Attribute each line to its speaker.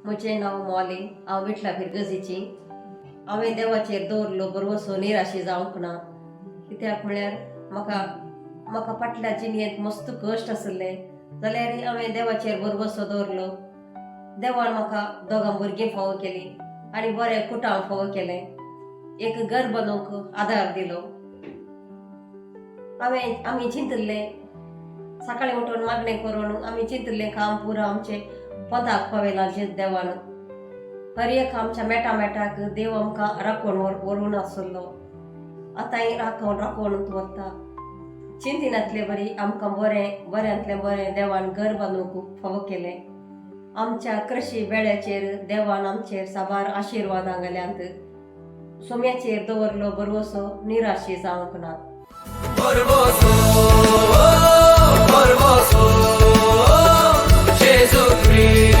Speaker 1: म्हजें नांव मोली. हांव विठला फिरगजीची. हांवें देवाचेर दवरलो भरवसो, निराशी जावंक ना. कित्याक म्हळ्यार म्हाका म्हाका फाटल्या जिणेंत मस्त कश्ट आसले जाल्यार हांवें देवाचेर भरवसो दवरलो. देवान म्हाका दोगां भुरगीं फावो केली आनी बरें कुटाम फावो केलें. एक घर बांदूंक आदार दिलो. हांवें आमी चिंतिल्लें, सकाळीं उठून मागणें करून आमी चिंतिल्लें काम पुरो आमचें पोंताक पावयलां देवान. हर एक आमच्या मेटा मेटाक देव आमकां राखोवन व्हरून आसलो. आतांय राखोवन राखोवन वता. चिंतिनातले बरी आमकां बरें बऱ्यांतलें बरें देवान घर बांदूंक फावो केलें. आमच्या कृशी वेळाचेर देवान आमचेर साबार आशिर्वादां घाल्यांत. सोम्याचेर दवरलो भरवसो, निराशी जावंक ना.
Speaker 2: भरवसो, भरवसो, जेजू क्रिस्त.